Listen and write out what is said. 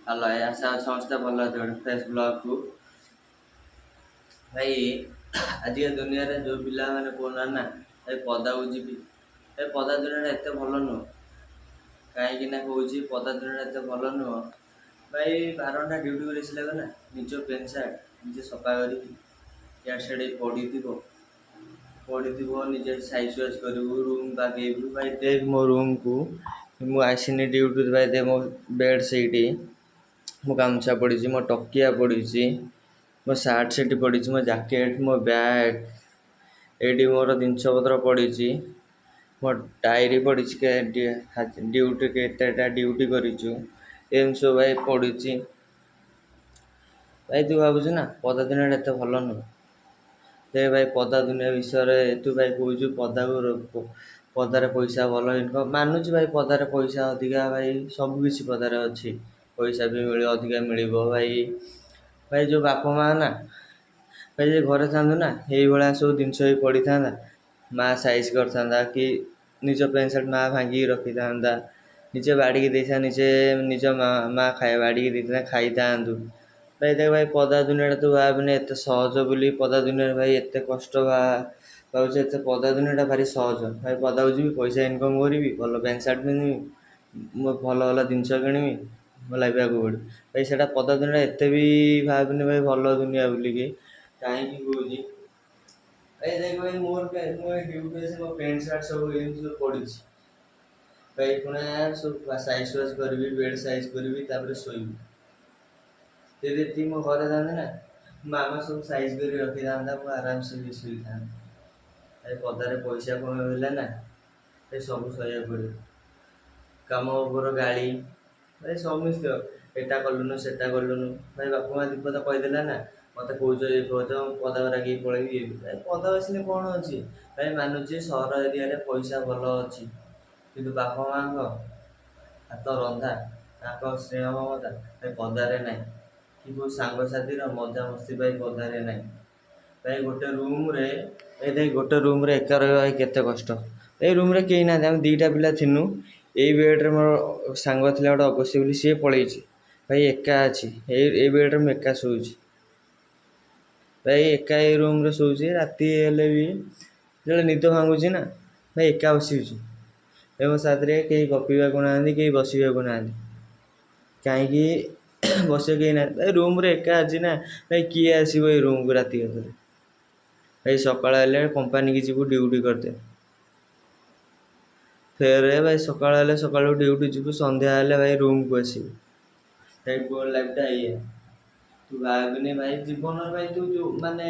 Hello ଭାଇ, ଆଶା ସମସ୍ତେ ଭଲ ଅଛ। ଗୋଟେ ଫ୍ରେଶ୍ ବ୍ଲଗ୍କୁ ଭାଇ। ଆଜିକା ଦୁନିଆରେ ଯେଉଁ ପିଲାମାନେ କହୁନାହାନ୍ତି ନା ଭାଇ ପଦାକୁ ଯିବି, ଭାଇ ପଦା ଦୁନିଆଟା ଏତେ ଭଲ ନୁହଁ। କାହିଁକି ନା କହୁଛି, ପଦା ଦୁନିଆଟା ଏତେ ଭଲ ନୁହଁ ଭାଇ। 12 ଘଣ୍ଟା ଡ୍ୟୁଟି କରି ଆସିଲା ନା, ନିଜ ପ୍ୟାଣ୍ଟ ସାର୍ଟ ନିଜେ ସଫା କରିକି ଇଆଡ଼େ ସିଆଡ଼େ ପଡ଼ିଥିବ ପଡ଼ିଥିବ, ନିଜେ ସାଇଜ୍ ୱାଇଜ୍ କରିବୁ, ରୁମ୍ ବାଗେଇବୁ। ଭାଇ ଦେଖ ମୋ ରୁମ୍କୁ ମୁଁ ଆସିନି ଡ୍ୟୁଟିରୁ, ଭାଇ ଦେଖ ମୋ ବେଡ଼୍, ସେଇଠି ମୋ ଗାମୁଛା ପଡ଼ିଛି, ମୋ ତକିଆ ପଡ଼ିଛି, ମୋ ସାର୍ଟ ସେଠି ପଡ଼ିଛି, ମୋ ଜ୍ୟାକେଟ୍, ମୋ ବ୍ୟାଗ୍, ଏଇଠି ମୋର ଜିନିଷପତ୍ର ପଡ଼ିଛି, ମୋ ଡାଏରୀ ପଡ଼ିଛି, ଡ୍ୟୁଟି କେତେଟା ଡ୍ୟୁଟି କରିଛୁ, ଏମିତି ସବୁ ଭାଇ ପଡ଼ିଛି। ଭାଇ ତୁ ଭାବୁଛୁ ନା ପଦା ଦୁନିଆଟା ଏତେ ଭଲ ନୁହଁ। ଦେଖ ଭାଇ, ପଦା ଦୁନିଆ ବିଷୟରେ ତୁ ଭାଇ କହୁଛୁ, ପଦାକୁ ପଦାରେ ପଇସା ଭଲ ଇନକମ୍, ମାନୁଛି ଭାଇ। ପଦାରେ ପଇସା ଅଧିକା ଭାଇ, ସବୁ କିଛି ପଦାରେ ଅଛି, ପଇସା ବି ମିଳିବ, ଅଧିକା ମିଳିବ ଭାଇ। ଭାଇ ଯେଉଁ ବାପା ମା' ନା ଭାଇ, ଯଦି ଘରେ ଥାଆନ୍ତୁ ନା, ଏଇଭଳିଆ ସବୁ ଜିନିଷ ବି ପଡ଼ିଥାନ୍ତା, ମା' ସାଇଜ୍ କରିଥାନ୍ତା କି ନିଜ ପ୍ୟାଣ୍ଟ ସାର୍ଟ ମା' ଭାଙ୍ଗିକି ରଖିଥାନ୍ତା, ନିଜେ ବାଢ଼ିକି ଦେଇଥାନ୍ତା, ନିଜେ ନିଜ ମା' ମା' ଖାଇବା ବାଢ଼ିକି ଦେଇଥାନ୍ତା, ଖାଇଥାନ୍ତୁ। ଭାଇ ଦେଖ ଭାଇ, ପଦା ଦୁନିଆଟା ତୁ ଭାବେନି ଏତେ ସହଜ ବୋଲି। ପଦା ଦୁନିଆରେ ଭାଇ ଏତେ କଷ୍ଟ ଭାବୁଛୁ ଏତେ, ପଦା ଦୁନିଆଟା ଭାରି ସହଜ ଭାଇ। ପଦାକୁ ଯିବି, ପଇସା ଇନକମ୍ କରିବି, ଭଲ ପ୍ୟାଣ୍ଟ ସାର୍ଟ ପିନ୍ଧିବି, ମୁଁ ଭଲ ଭଲ ଜିନିଷ କିଣିବି, ମୋ ଲାଇଫ୍ ଆଗକୁ ବଢ଼ିବ ଭାଇ। ସେଇଟା ପଦା ଦୁନିଆଟା ଏତେ ବି ଭାବେନି ଭାଇ ଭଲ ଦୁନିଆ ବୋଲିକି। କାହିଁକି କହୁଛି ଭାଇ, ଦେଖ ଭାଇ, ମୋର ମୁଁ ଏ ଡ୍ୟୁଟି ଆସି ମୋ ପ୍ୟାଣ୍ଟ ସାର୍ଟ ସବୁ ଏମିତି ସବୁ ପଡ଼ିଛି ଭାଇ। ପୁଣି ସବୁ ସାଇଜ୍ ୱାଇଜ୍ କରିବି, ବେଡ଼୍ ସାଇଜ୍ କରିବି, ତାପରେ ଶୋଇବି। ଯଦି ଏତିକି ମୋ ଘରେ ଥାଆନ୍ତି ନା, ମାମା ସବୁ ସାଇଜ୍ କରି ରଖିଥାନ୍ତା, ମୁଁ ଆରାମସେ ବି ଶୋଇଥାନ୍ତି। ଭାଇ ପଦାରେ ପଇସା କମେଇବାକୁ ହେଲେ ନା ଭାଇ ସବୁ ସହିବାକୁ ପଡ଼ିବ। କାମ ଉପର ଗାଳି ଭାଇ, ସମସ୍ତ ଏଟା କଲୁନୁ, ସେଟା କଲୁନୁ। ଭାଇ ବାପା ମା ଦୁଇ ପଦ କହିଦେଲା ନା, ମୋତେ କହୁଛ, ଇଏ କହୁଛ, ମୁଁ ପଦାକୁ ରାଗିକି ପଳେଇବି, ଇଏ। ଭାଇ ପଦାକୁ ଆସିଲେ କ'ଣ ଅଛି? ଭାଇ ମାନୁଛି, ସହର ଏରିଆରେ ପଇସା ଭଲ ଅଛି, କିନ୍ତୁ ବାପା ମାଆଙ୍କ ହାତ ରନ୍ଧା, ତାଙ୍କ ସ୍ନେହ ମମତା ଭାଇ ପଦାରେ ନାହିଁ, କି କେଉଁ ସାଙ୍ଗସାଥିର ମଜାମସ୍ତି ଭାଇ ପଦାରେ ନାହିଁ। ଭାଇ ଗୋଟେ ରୁମ୍ରେ, ଭାଇ ଦେଖ, ଗୋଟେ ରୁମ୍ରେ ଏକା ରହିବା ଭାଇ କେତେ କଷ୍ଟ। ଏଇ ରୁମ୍ରେ କେହି ନାହାନ୍ତି, ଆମେ ଦୁଇଟା ପିଲା ଥିନୁ। ଏଇ ବେଡ଼୍ରେ ମୋର ସାଙ୍ଗ ଥିଲା ଗୋଟେ ଅଗସ୍ତ୍ୟ ବୋଲି, ସିଏ ପଳେଇଛି ଭାଇ, ଏକା ଅଛି। ଏଇ ବେଡ଼୍ରେ ମୁଁ ଏକା ଶୋଉଛି ଭାଇ, ଏକା ଏଇ ରୁମ୍ରେ ଶୋଉଛି। ରାତି ହେଲେ ବି ଯେତେବେଳେ ନିଦ ଭାଙ୍ଗୁଛି ନା ଭାଇ, ଏକା ବସିଛି ଭାଇ। ମୋ ସାଥିରେ କେହି ଗପିବାକୁ ନାହାନ୍ତି, କେହି ବସିବାକୁ ନାହାନ୍ତି। କାହିଁକି ବସିବାକୁ କେହି ନାହାନ୍ତି ଭାଇ? ରୁମ୍ରେ ଏକା ଅଛି ନା ଭାଇ, କିଏ ଆସିବ ଏଇ ରୁମ୍କୁ ରାତି ଅଧରେ? ଭାଇ ସକାଳ ହେଲେ କମ୍ପାନୀକି ଯିବୁ ଡ୍ୟୁଟି କରିତେ, ଫେରେ ଭାଇ ସକାଳ ହେଲେ ସକାଳୁ ଡ୍ୟୁଟି ଯିବୁ, ସନ୍ଧ୍ୟା ହେଲେ ଭାଇ ରୁମ୍କୁ ଆସିବୁ। ଭାଇ ମୋ ଲାଇଫ୍ଟା ଏଇଆ। ତୁ ଭାବେନି ଭାଇ ଜୀବନରେ ଭାଇ ତୁ ଯେଉଁ ମାନେ